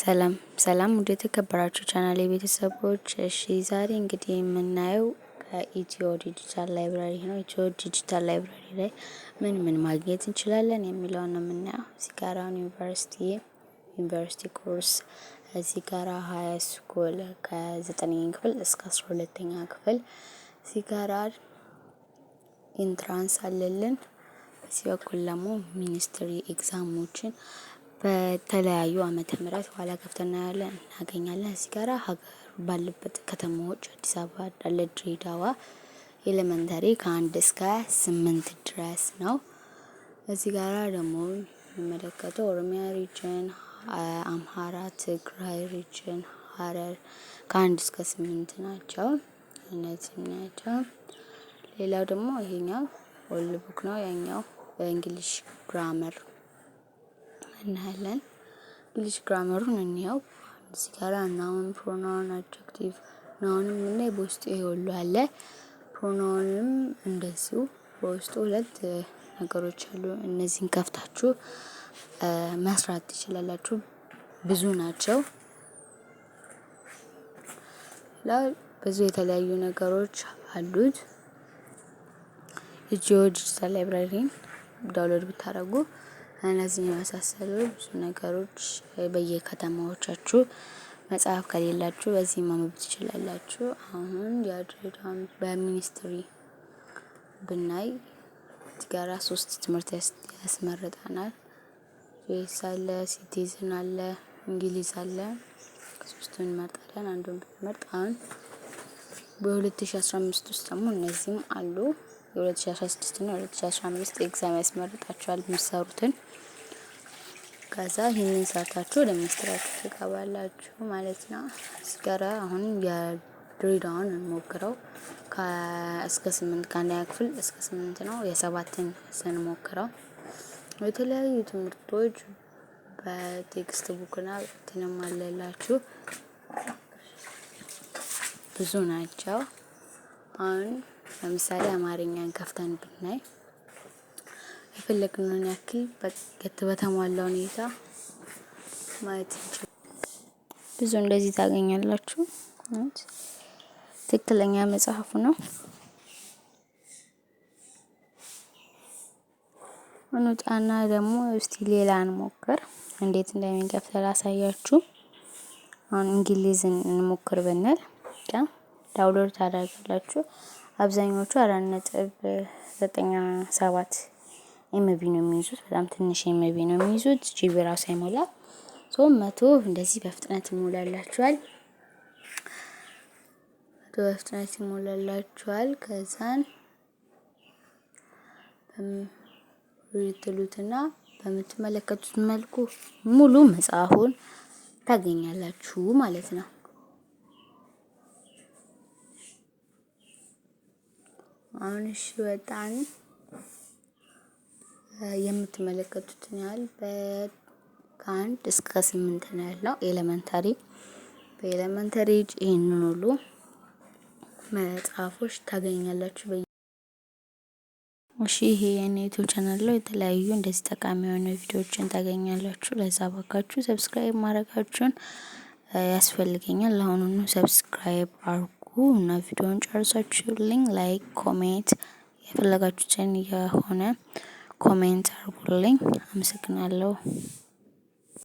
ሰላም ሰላም ውድ የተከበራችሁ ቻናል የቤተሰቦች፣ እሺ ዛሬ እንግዲህ የምናየው ከኢትዮ Digital Library ነው። ኢትዮ Digital Library ላይ ምን ምን ማግኘት እንችላለን የሚለውን ነው የምናየው። እዚህ ጋር አሁን ዩኒቨርሲቲ ኮርስ፣ እዚህ ጋራ high school ከ9ኛ ክፍል እስከ 12ኛ ክፍል፣ እዚህ ጋራ entrance አለልን። በዚህ በኩል ደግሞ ministry exam ኦችን በተለያዩ ዓመተ ምህረት ኋላ ከፍተን እናያለን እናገኛለን። እዚህ ጋራ ሀገር ባለበት ከተማዎች አዲስ አበባ አለ፣ ድሬዳዋ elementary ከ1 እስከ 8 ድረስ ነው። እዚህ ጋራ ደግሞ የምንመለከተው ኦሮሚያ region፣ አምሃራ፣ ትግራይ region፣ ሀረር ከ1 እስከ 8 ናቸው። እነዚህ ናቸው። ሌላው ደግሞ ይሄኛው old book ነው። ያኛው English grammar እናያለን። English grammar ኡን እንየው። እዚህ ጋር noun፣ pronoun፣ adjective፣ noun ም የምናይ በውስጡ ይሄ ሁሉ አለ። Pronoun ም እንደዚሁ በውስጡ ሁለት ነገሮች አሉ። እነዚህን ከፍታችሁ መስራት ትችላላችሁ። ብዙ ናቸው። ብዙ የተለያዩ ነገሮች አሉት። ኢትዮ Digital Library ን download ብታደርጉ እነዚህን የመሳሰሉ ብዙ ነገሮች በየከተማዎቻችሁ መጽሐፍ ከሌላችሁ በዚህ ማንበብ ትችላላችሁ። አሁን የድሬዳዋን በ ministry ብናይ እዚህ ጋራ ሶስት ትምህርት ያስመርጠናል። GS አለ፣ citizen አለ፣ እንግሊዝ አለ። ሶስቱን እንመርጣለን። አንዱን ብንመርጥ አሁን በ2015 ውስጥ ደግሞ እነዚህም አሉ። የ2016 እና የ2015 exam ያስመርጣችኋል የሚሰሩትን። ከዛ ይህንን ሰርታችሁ ወደ ሚኒስትራችሁ ትገባላችሁ ማለት ነው። እዚህ ጋራ አሁን የድሬዳዋን እንሞክረው። እስከ 8፣ ከአንደኛ ክፍል እስከ 8 ነው። የሰባትን ስንሞክረው የተለያዩ ትምህርቶች በ text book ና እንትንም አለላችሁ፣ ብዙ ናቸው። አሁን ለምሳሌ አማርኛን ከፍተን ብናይ የፈለግነውን ያክል በተሟላ ሁኔታ ማየት እንችላለን። ብዙ እንደዚህ ታገኛላችሁ። ትክክለኛ መጽሐፉ ነው። እንውጣና ደግሞ እስቲ ሌላ እንሞክር። እንዴት እንደሚከፍት ላሳያችሁ። አሁን እንግሊዝን እንሞክር ብንል download ታደርጋላችሁ። አብዛኞቹ 4.97 MB ነው የሚይዙት። በጣም ትንሽ MB ነው የሚይዙት። GB ራሱ አይሞላ። So 100 እንደዚህ በፍጥነት ይሞላላችኋል። 100 በፍጥነት ይሞላላችኋል። ከዛን ትሉትና በምትመለከቱት መልኩ ሙሉ መጽሐፉን ታገኛላችሁ ማለት ነው። አሁን እሺ ወጣን። የምትመለከቱትን ያህል ከ1 እስከ 8 ነው ያለው elementary። በ elementary ይህንን ሁሉ መጽሐፎች ታገኛላችሁ። እሺ ይሄ የኔ YouTube channel ነው። የተለያዩ እንደዚህ ጠቃሚ የሆኑ ቪዲዮዎችን ታገኛላችሁ። ለዛ ባካችሁ subscribe ማድረጋችሁን ያስፈልገኛል። አሁኑኑ subscribe አርጉ እና ቪዲዮውን ጨርሳችሁልኝ like፣ comment የፈለጋችሁትን የሆነ comment አርጉልኝ። አመሰግናለሁ።